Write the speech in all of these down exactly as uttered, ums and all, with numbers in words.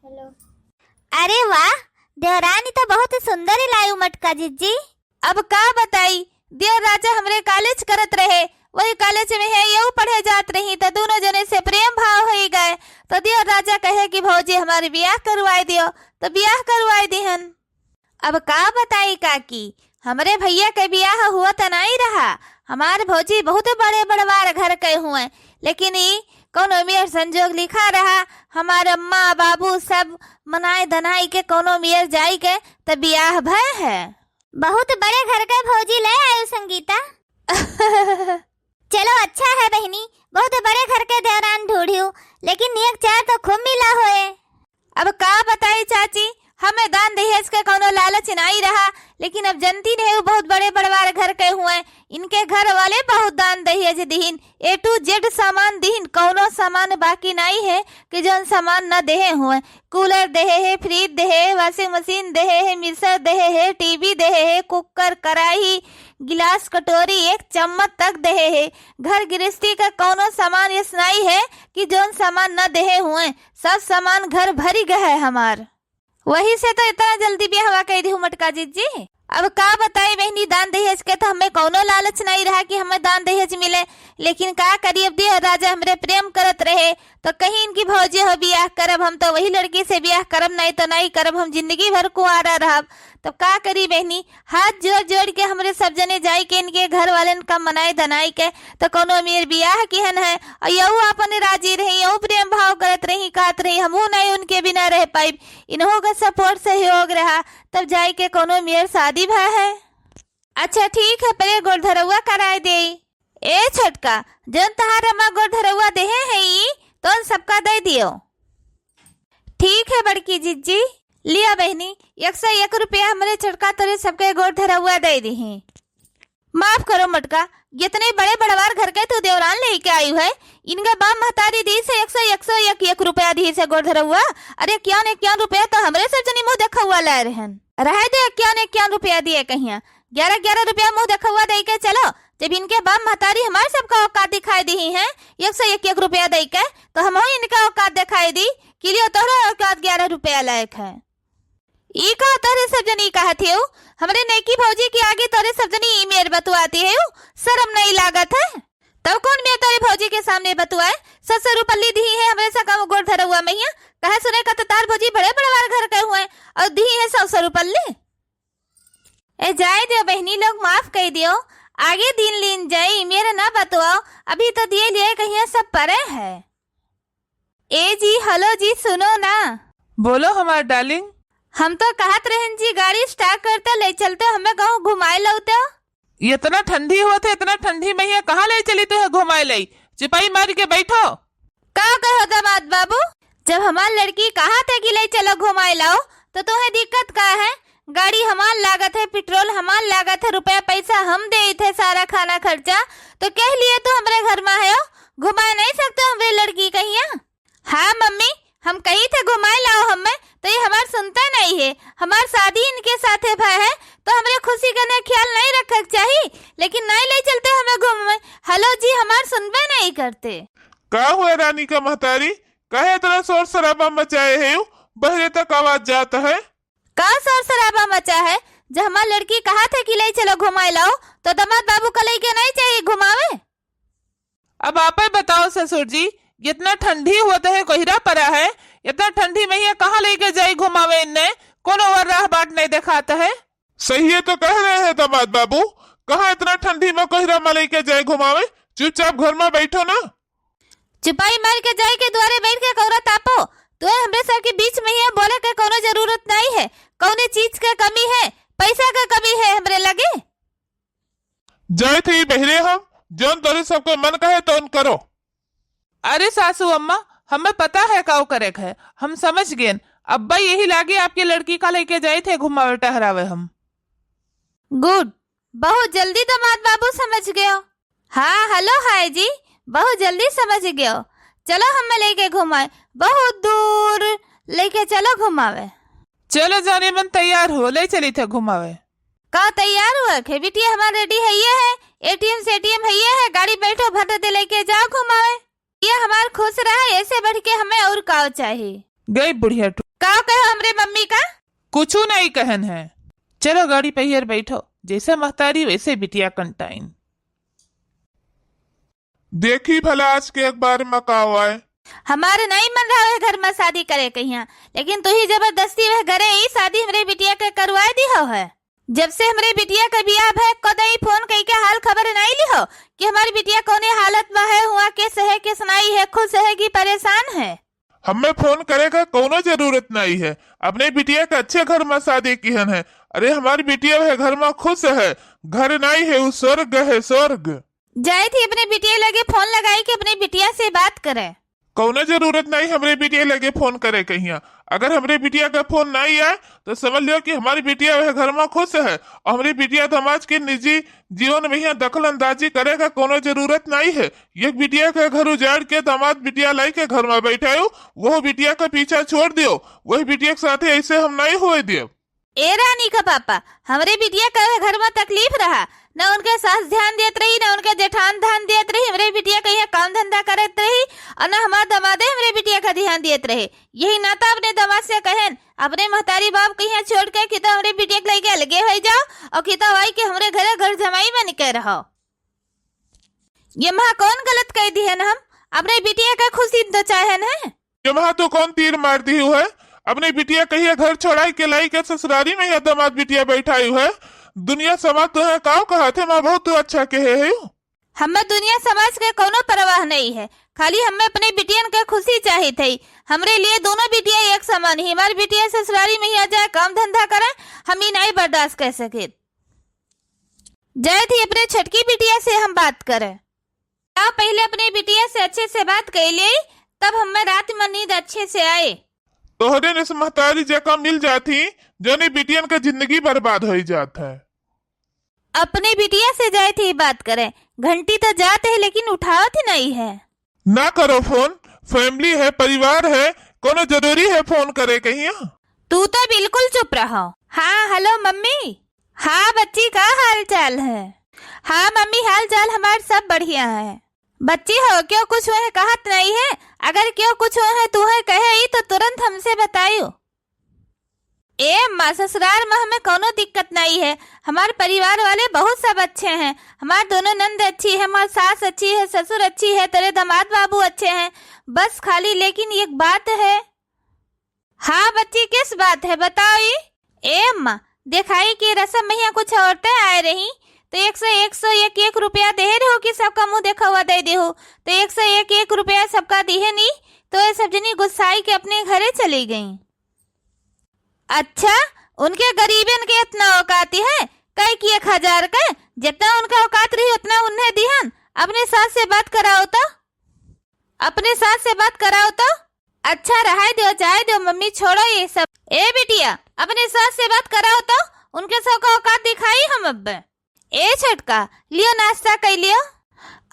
अरे वाह, देवरानी तो बहुत सुंदर लायू मटका जिज्जी। अब का बताई, देवर राजा हमरे कॉलेज करत रहे, वही कॉलेज में है, यहू पढ़े जात रही, तो दोनों जने से प्रेम भाव होई गए। तो देवर राजा कहे कि भौजी हमारे बियाह करवाए दियो, तो बियाह करवाए दिहन। अब का बताई काकी, हमरे भैया के बियाह हुआ त नाई रहा। हमार भौजी बहुत बड़े बड़वार घर के हुए, लेकिन ई कौनो मेर संजोग लिखा रहा। हमार अम्मा बाबू सब मनाए धनाई के कौनो मेर जाई के त बियाह भय है। बहुत बड़े घर के भौजी ले आयो संगीता। चलो अच्छा है बहिनी, बहुत बड़े घर के देवरान ढूंढियो, लेकिन नियक चार तो खूब मिला होए। अब का बताई चाची, हमें दान दहेज के कौनो लालच नाई रहा, लेकिन अब जनती नहीं, वो बहुत बड़े बड़वार घर के हुए, इनके घर वाले बहुत दान दहेज दिहिन, A to Z सामान दिहिन, कौनो सामान बाकी नाई है कि जौन सामान न देहे हुए। कूलर देहे है, फ्रिज देहे है, वॉशिंग मशीन देहे है, मिक्सर देहे है, टीवी देहे है, कुकर, कढ़ाई, गिलास, कटोरी, एक चम्मच तक देहे है। घर गृहस्थी का कौनो सामान ऐस नाई है कि जौन सामान न देहे हुए, सब सामान घर भरी गए है हमार। वही से तो इतना जल्दी बियाहवा कई दिहू मटका जिज्जी। अब का बताई बहिनी, दान दहेज के तो हमें कौनो लालच नाई रहा कि हमें दान दहेज मिले, लेकिन का करी, अब देवर राजा हमरे प्रेम करत रहे, तो कहीं इनकी भौजी हो बियाह करब, हम तो वही लड़की से बियाह करब, नाई तो नाई करब, हम जिंदगी भर कुंवारा रहब। तो का करी बहिनी, हाथ जोड़ जोड़ के हमरे सब जने जाई के इनके घर वालन का मनाई धनाई के, तो कौनो मेर बियाह किहन है, और यहू अपन राजी रही, यहू प्रेम भाव करत रही, कहत रही, हमहू नाई उनके बिना रह पाइब, इनहू का सपोर्ट सहयोग रहा, तब जाई के कौनो मेर शादी भय है। अच्छा ठीक है, पहले गोड़ धरौआ कराए देई। ए छोटका, जौन तहार अम्मा गोड़ धरौआ देहे हैं ई, तौन सबका दे दियो। ठीक है बड़की जिज्जी। लिया बहिनी, एक सौ एक रुपया हमरे छोटका तोरे सबके गोड़ धरौआ दे दिही। माफ करो मोटका, जितने बड़े बड़वार घर के तू देवरान लेके आयु है, इनका बाप महतारी दी से एक सौ, एक सौ एक, एक रुपया दी से गोड़ धरौआ। अरे इक्यावन, इक्यावन रुपया तो हमरे सब जनी मुंह देखौआ लाए रहन। रहे दे इक्यावन, इक्यावन रुपया दिए कहिया, ग्यारह, ग्यारह रुपया मुंह देखौआ दे के चलो। जब इनके बाप महतारी हमारे सबका औकात दिखाई दी हैं, एक सौ एक, एक रुपया दे के, तो हमहू इनका औकात दिखाई दी कि लियो तोहरो औकात ग्यारह रुपया लायक है। ई का तोरे सब जनी कहत हेउ? हमरे नईकी भौजी के आगे तोरे सब जनी ई मेर बतुआती हेउ? शर्म नहीं लागत है? तब कौन मेर तोरे भौजी के सामने बतुआए? सौ सौ रुपल्ली दिही है हमरे सा कम गोड़ धरौआ महिया। कहे सुने का तो तार भौजी बड़े बड़वार घर के हुए और दिही है सौ सौ रुपल्ली। ए जाए दियो बहिनी लोग, माफ कई दियो, आगे दिन लीन जाई, मेरे ना बतुआओ, अभी तो दिए लिए कहिया सब परे है। ए जी, हेलो जी, सुनो ना। बोलो हमार डार्लिंग। हम तो कहत रहन जी, गाड़ी स्टार्ट करते ले चलते, हमें कहूँ घुमाए लौते। इतना ठंडी होत है, इतना ठंडी महिया कहाँ ले चली तो है घुमाए लई? चिपाई मार के बैठो। का कहो दामाद बाबू, जब हमार लड़की कहा थे कि ले चलो घुमाए लाओ, तो तुम्हें दिक्कत का है? गाड़ी हमार लागत है, पेट्रोल हमार लागत है, रुपया पैसा हम देइत है, सारा खाना खर्चा, तो कह लिए तो हमरे घर में है, घुमाए नहीं सकते हमरे लड़की कहिया? हाँ मम्मी, हम कही थे घुमाए लाओ हमें, तो ये हमार सुनता नहीं है। हमार शादी इनके साथे भय है, तो हमरे खुशी के ने ख्याल नहीं रखे के चाही, लेकिन नहीं ले चलते हमें घूमे। हेलो जी, हमार सुनबे नहीं करते। का हुआ रानी का महतारी, काहे इतना शोर शराबा मचाए है? बहरे तक आवाज जात है। का शोर शराबा मचा है? जब हमार लड़की कहा थे कि ले चलो घुमाए लाओ, तो दामाद बाबू का लेके नहीं चाहिए घुमावे? अब आपे बताओ ससुर जी, इतना ठंडी होत है, कोहरा परा है, इतना ठंडी महिया कहाँ लेके जाई घुमावे इन्ने? कोनो और राह बाट नहीं देखात है। सही है तो कह रहे हैं दामाद बाबू, कहाँ इतना ठंडी में कोहरा में लेके जाए घुमावे? चुपचाप घर में बैठो ना। चुपाई मार के जाए के द्वारे बैठ के कौरा तापो। तोहे हमरे सब के बीच में ये बोले के कोनो जरूरत नहीं है। कौने चीज के कमी है? पैसा के कमी है हमरे लगे। जाए थे बहरे हम, जौन तोरे सबके मन कहे तौन करो। अरे सासू अम्मा, हमें पता है काउ करे के है, हम समझ गेन। अब्बा यही लागे आपके लड़की का लेके जाए थे घुमावे टहरावे हम। गुड, बहुत जल्दी दामाद बाबू समझ गयो। हाँ, हेलो, हाय जी, बहुत जल्दी समझ गयो। चलो हमें लेके घुमाए, बहुत दूर लेके चलो घुमावे। चलो जाने मन तैयार हो, ले चली थे घुमावे। का तैयार हुआ खे बिटिया, हमार रेडी है ये है, एटीएम सेटीएम है ये है, गाड़ी बैठो भर दे लेके जाओ घुमावे। ये हमार खुश रहा, ऐसे बढ़ के हमें और का चाही। गई बुढ़िया टू। का कहो हमरे मम्मी का? कुछू नहीं कहन है। चलो गाड़ी पहियर बैठो, जैसे महतारी वैसे बिटिया कंटाइन। देखी भला आज के अखबार में का आए। हमारे नहीं मन रहा है घर में शादी करे कहिया, लेकिन तू ही जबरदस्ती वह घरे ही शादी हमरे बिटिया के करवाए दी हो है। जब से हमरे बिटिया के बियाह भय, कदई फोन कई के हाल खबर नहीं ली हो कि हमारी बिटिया कौने हालत में है, हुआ कैसे है, किस नाई है, खुश है कि परेशान है? हमें फोन करे का कौनो जरूरत नहीं है, अपने बिटिया के अच्छे घर में शादी किहन है। अरे हमारी बिटिया वह घर में खुश है, घर नहीं है, वो स्वर्ग है, स्वर्ग। जाए थी अपने बिटिया लगे फोन लगाई के अपने बिटिया से बात करे। कौनो जरूरत नहीं हमरे बिटिया लगे फोन करे कहिया। अगर हमरे बिटिया का फोन नहीं आए तो समझ लियो कि हमारी बिटिया वह घर में खुश है और हमरी बिटिया दामाद के निजी जीवन में यहाँ दखल अंदाजी करे का कौनो जरूरत नहीं है। एक बिटिया का घर उजाड़ के दामाद बिटिया लाई के घर में बैठायो, वह बिटिया का पीछा छोड़ दियो, वही बिटिया के साथे ऐसे हम नहीं होए दियो। ए रानी का पापा, हमरे बिटिया का घर में तकलीफ रहा, न उनके सास ध्यान देत रही, न उनके जेठान ध्यान देत रही। हमरे बिटिया कहिया काम धंधा करत रही और न हमार दमादे हमरे बिटिया का ध्यान देत रहे। यही नाता अपने दमाद से कहन, अपने महतारी बाप कहिया छोड़ के किता हमरे बिटिया के लेके अलगे हो जाओ और किता आई के हमरे घरे घर जमाई बन के रहो। ये महा कौन गलत कह दिहन हम? अपने बिटिया के खुशी तो चाहन है। ये महा तो कौन तीर मार दी है? अपने बिटिया कहिया घर छोड़ाई के लाई के ससुरारी में या दामाद बिटिया बैठाई है। दुनिया समाज तो है काव कहा थे, मैं बहुत अच्छा कहे है। हमें दुनिया समाज के कौनो परवाह नहीं है, खाली हमें अपने बिटियन के खुशी चाहित है। हमरे लिए दोनों बिटिया एक समान ही। हमारी बिटिया ससुरारी में ही आ जाए, काम धंधा करे, हम ही नहीं बर्दाश्त कर सके। जाए थी अपने छोटकी बिटिया से हम बात करें। आओ पहले अपने बिटिया से अच्छे से बात कर ले, तब हमें रात में नींद अच्छे से आए। तोहरे ने से महतारी जका मिल जाती, जौने बिटियन का जिंदगी बर्बाद हो जात है। अपने बिटिया से जाए थी बात करें, घंटी तो जात है लेकिन उठावत ही नहीं है। ना करो फोन, फैमिली है, परिवार है, कोनो जरूरी है फोन करे कहिया? तू तो बिल्कुल चुप रहो। हाँ, हेलो मम्मी। हाँ बच्ची, का हाल चाल है? हाँ मम्मी, हाल चाल हमार सब बढ़िया है। बच्ची हो, क्यों कुछ वह कहत नहीं है? अगर क्यों कुछ वह तू है कहे ही तो तुरंत हमसे बतायो। ए अम्मा, ससुराल में हमें कौनो दिक्कत नहीं है। हमार परिवार वाले बहुत सब अच्छे हैं। हमार दोनों नंद अच्छी है, हमार सास अच्छी है, ससुर अच्छी है, तेरे दामाद बाबू अच्छे हैं। बस खाली लेकिन एक बात है। हाँ बच्ची, किस बात है, बताओ ई। ए अम्मा, देखाई कि रसम में यहाँ कुछ औरतें आए रही, तो एक सौ, एक सौ एक, एक रुपया दे रहो कि सबका मुंह देखा हुआ दे दे हो। तो एक सौ एक, एक रुपया सबका दिहे नी, तो ये सब जनी गुस्साई के अपने घरे चली गई। अच्छा, उनके गरीबन के इतना औकात है, कई कि एक हजार के, जितना उनका औकात रही उतना उन्हें दिहन। अपने सास से बात कराओ तो, अपने सास से बात कराओ तो। अच्छा, रहाई दो, जाए दो मम्मी, छोड़ो ये सब। ए बिटिया, अपने सास से बात कराओ तो, उनके सब का औकात दिखाई हम अब। ए छोटका, लियो नाश्ता कर लियो।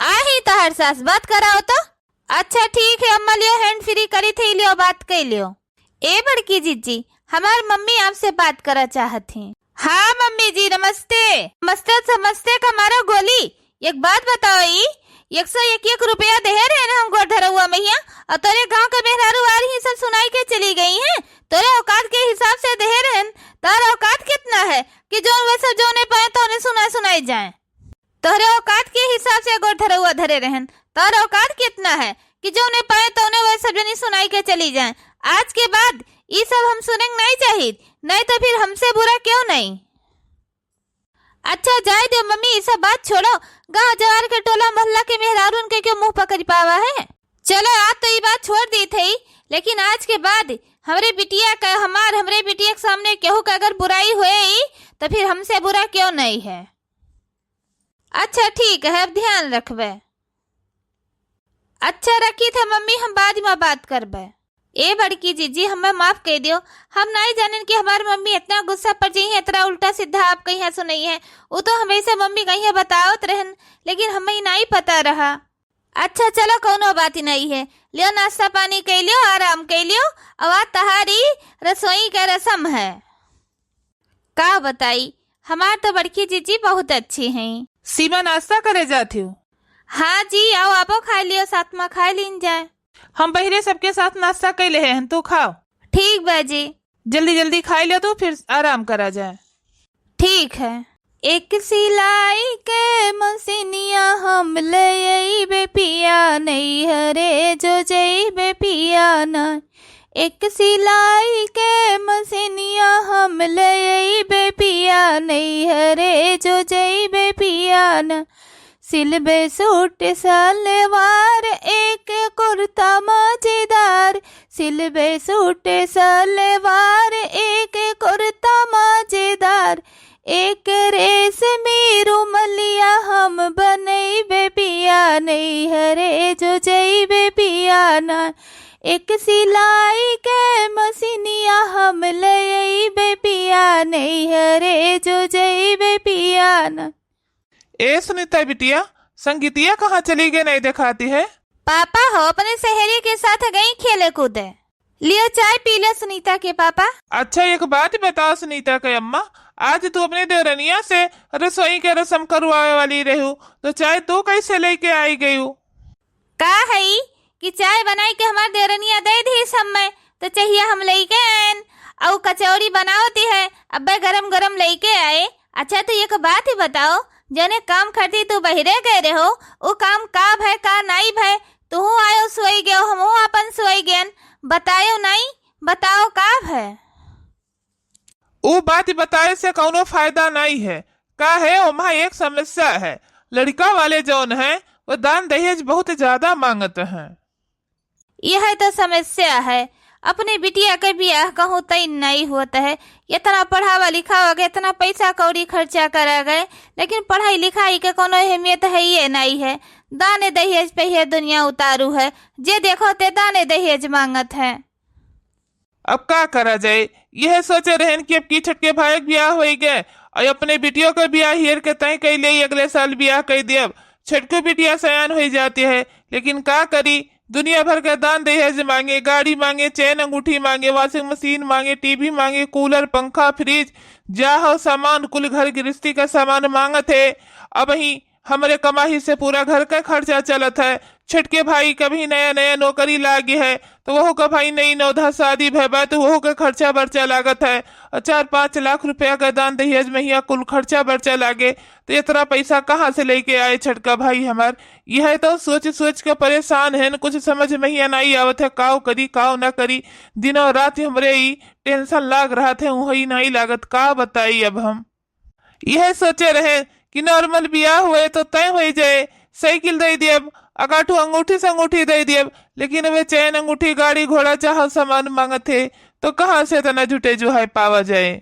आ ही तोहर सास, बात कराओ तो। अच्छा ठीक है अम्मा, लियो हैंड फ्री करी थे, लियो बात कर लियो। ए बड़की जीजी, हमार मम्मी आपसे बात करा चाहत ही। हाँ मम्मी जी, नमस्ते। नमस्ते, नमस्ते का मारो गोली। एक बात बताओ ई, एक सौ एक, एक रुपया देहे रहे ना हम गोड़ धरौआ मैया, और तोरे गांव के मेहरारू आ रही सब सुनाई के चली गई हैं। तोरे औकात के हिसाब से देहे रहन, तार औकात कितना है कि जौन वह सब जौने पाए तौने सुना सुनाई जाए? तोहरे औकात के हिसाब से गोड़ धरौआ धरे रहन, तार औकात कितना है कि जौने पाए तौने वह सब जनी सुनाई के चली जाए? आज के बाद ई सब हम सुने नहीं चाहिए, नहीं तो फिर हमसे बुरा क्यों नहीं। अच्छा जाए दो मम्मी, ई सब बात छोड़ो। गांव जवार के टोला मोहल्ला के मेहरारून के क्यों मुंह पकड़ पावा है? चलो आज तो ई बात छोड़ दी थे, लेकिन आज के बाद हमरे बिटिया का, हमार, हमरे बिटिया के सामने केहू का अगर बुराई होए ई, तो फिर हमसे बुरा क्यों नहीं है। अच्छा ठीक है, अब ध्यान रखबे। अच्छा रखी थे मम्मी, हम बाद में बात करबे। ए बड़की जीजी, हमें माफ कर दियो, हम नहीं जानन कि हमार मम्मी इतना गुस्सा पड़ जाई है, इतना उल्टा सीधा आप कहिया सुनाई है। वो तो हमेशा मम्मी कहिया बतावत रहन, लेकिन हमें ही नहीं पता रहा। अच्छा चलो, कौनो बात ही नहीं है, लियो नाश्ता पानी कर लियो, आराम कर लियो। अब आज तहारी रसोई का रसम है। का बताई, हमार तो बड़की जीजी बहुत अच्छी हैं। सीमा नाश्ता करे जात हो? हाँ जी, आओ आपो खा लियो, साथ में खा लीन जाए। हम पहले सबके साथ नाश्ता कर ले हैं, तू खाओ। ठीक बा जी। जल्दी जल्दी खाई ले तू, फिर आराम करा जाए। ठीक है। एक सिलाई के मशीनिया हम ले अइबे पिया, नैहरे जो जइबे पिया ना। एक सिलाई के मशीनिया हम ले अइबे पिया, नैहरे जो जइबे पिया ना। सिलबे सूट सलवार एक कुर्ता मजेदार, सिलबे सूट सलवार एक कुर्ता मजेदार, एक रेशमी रुमलिया हम बनइबे पिया, नैहरे जो जइबे पिया ना। एक सिलाई के मशीनिया हम ले अइबे पिया, नैहरे जो जइबे पिया ना। ए सुनीता बिटिया, संगीतिया कहाँ चली गई, नहीं देखाती है? पापा हो अपने सहेली के साथ गई खेले कूदे। लियो चाय पी लो सुनीता के पापा। अच्छा, एक बात बताओ सुनीता के अम्मा, आज तू अपने देवरनिया से रसोई के रसम करवावे वाली रहू, तो चाय तू कैसे लेके आई गयू? का है कि चाय बनाई के हमार देवरनिया दे दी समय, तो चाहिए हम लेके आएन, अउ कचौड़ी बनावती है, अब्बे गरम गरम लेके आए। अच्छा, तो एक बात ही बताओ, जने काम खातिर तू बहिरे गए रहो, उ काम का भय, का नाई भय? तुहू आयो सोई गयो, हमहू अपन सोई गयन, बतायो नाई, बताओ का भय? उ बात बताए से कौनो फायदा नाई है। का है, ओमा एक समस्या है। लड़का वाले जौन हैं, वो दान दहेज बहुत ज्यादा मांगत हैं। यह तो समस्या है। अपने बिटिया के बियाह कहूँ तय नहीं होत है। इतना पढ़ावा लिखावा के, इतना पैसा कौड़ी खर्चा करा गए, लेकिन पढ़ाई लिखाई के कोनो अहमियत है ये नहीं है। दाने दहेज पे ये दुनिया उतारू है, जे देखो ते दाने दहेज मांगत है। अब का करा जाए, यह सोचे रहन कि अब की छोटके भाई के बियाह होई गए और अपने बिटियों के बियाह हियर के तय कई ले, अगले साल बियाह कई देब। छोटकी बिटिया सयान होई जाती है, लेकिन का करी, दुनिया भर के दान दहेज मांगे, गाड़ी मांगे, चेन अंगूठी मांगे, वॉशिंग मशीन मांगे, टीवी मांगे, कूलर, पंखा, फ्रिज, जा हो सामान, कुल घर गृहस्थी का सामान मांगत है। अब ही हमरे कमाई से पूरा घर का खर्चा चलत है। छोटके भाई का भी नया नया नौकरी लागे है, तो वहू का भाई नई नवधा शादी भय बा, तो वहू का खर्चा बर्चा लागत है। और चार पाँच लाख रुपया का दान दहेज में हिया कुल खर्चा बर्चा लागे, तो इतना पैसा कहाँ से लेके आए छोटका भाई हमार? यह तो सोच सोच के परेशान है, न कुछ समझ में ही नहीं आवत है, काव करी काव ना करी। दिनों रात हमरे ही टेंशन लाग रहा थे, वही नहीं लागत, का बताई अब हम। यह सोचे रहे कि नॉर्मल बियाह हुए तो तय हो जाए, साइकिल दे दियब, अगाठू अंगूठी से अंगूठी दे दियब, लेकिन वे चैन अंगूठी, गाड़ी घोड़ा, चाहो सामान मांगत है, तो कहाँ से इतना जुटे जो है पावा जाए?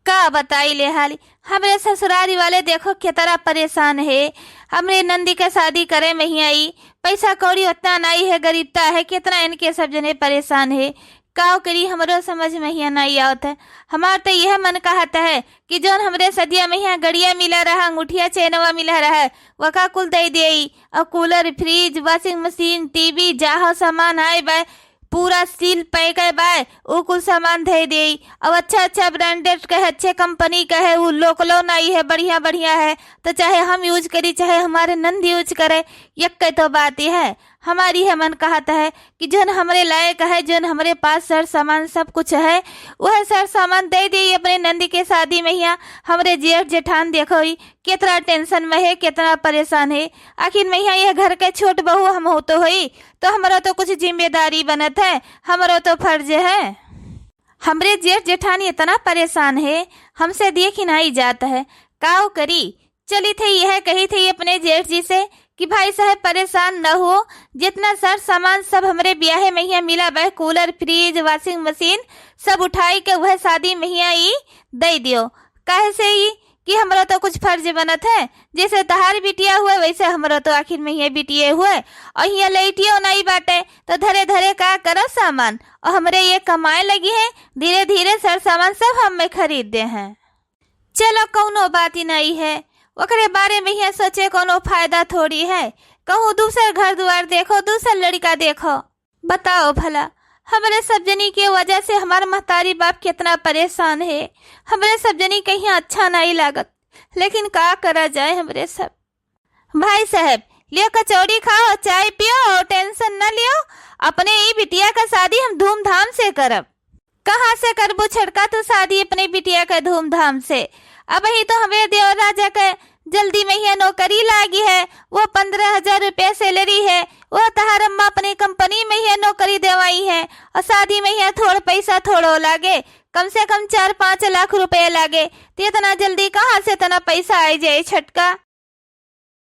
का बताई ले हाली, हमरे ससुरारी वाले देखो कितना परेशान है। हमरे नंदी के शादी करे में ही आई, पैसा कौड़ी उतना नहीं है, गरीबता है, कितना इनके सब जने परेशान है। काव करी, हमरो समझ में हिया नहीं आवत है। हमार तो यह मन कहत है कि जौन हमरे सदिया में हिया गड़िया मिला रहा, अंगूठिया चैनवा मिला रहा, वका कुल दे देई। और कूलर, फ्रिज, वॉशिंग मशीन, टीवी, जाहो सामान आए बाय, पूरा सील पैक है बाय, उ कुल सामान दे देई। और अच्छा अच्छा ब्रांडेड कहे, अच्छे कंपनी कहे, उ लोकलो नहीं है, बढ़िया बढ़िया है, तो चाहे हम यूज करी, चाहे हमारे नंद यूज करे, यक्के तो बात ही है। हमारी है मन कहत है कि जौन हमरे लायक है, जौन हमरे पास सर सामान सब कुछ है, वह सर सामान दे देई अपने नंदी के शादी में हिया। हमरे जेठ जेठान देखो ही कितना टेंशन में है, कितना परेशान है। आखिर में हिया यह घर के छोट बहू हम हो तो होई, तो हमरो तो कुछ जिम्मेदारी बनत है, हमरो तो फर्ज है। हमरे जेठ जेठान इतना परेशान है, हमसे देख ही नहीं जात है, काव करी। चली थे यह कही थे अपने जेठ जी से कि भाई साहब परेशान न हो, जितना सर सामान सब हमरे ब्याहे में हिया मिला बा, कूलर, फ्रिज, वॉशिंग मशीन, सब उठाई के वह शादी में हिया ई दे दियो। काहे से ई कि हमरो तो कुछ फर्ज बनत है, जैसे तहार बिटिया हुए वैसे हमरो तो आखिर में हिया बिटिये हुए, और हिया लइटियो नहीं बाटे, तो धरे धरे का करो सामान, और हमरे ये कमाए लगी है, धीरे धीरे सर सामान सब हम में खरीद दे हैं। चलो, कौनो बात ही नहीं है, ओकरे बारे में हिया सोचे कौनो फायदा थोड़ी है। कहूँ दूसर घर दुआर देखो, दूसर लड़का देखो। बताओ भला, हमरे सब जनी के वजह से हमार महतारी बाप कितना परेशान है। हमरे सब जनी के हिया अच्छा नहीं लागत, लेकिन का करा जाए हमरे सब। भाई साहब, लियो कचौड़ी खाओ, चाय पियो और टेंशन न लियो। अपने ई बिटिया का शादी हम धूमधाम से करब। कहाँ से करबू छोटका तू शादी अपने बिटिया के धूमधाम से? अबहीं तो हमरे देवर राजा के जल्दी महिया नौकरी लागी है, वो पन्द्रह हजार रुपया salary है, वो तहार अम्मा अपनी company महिया नौकरी देवाई है, और शादी महिया थोड़ पैसा थोड़ो लागे, कम से कम चार पाँच लाख रुपया लागे। ते इतना जल्दी कहाँ से इतना पैसा आइ जाए छोटका?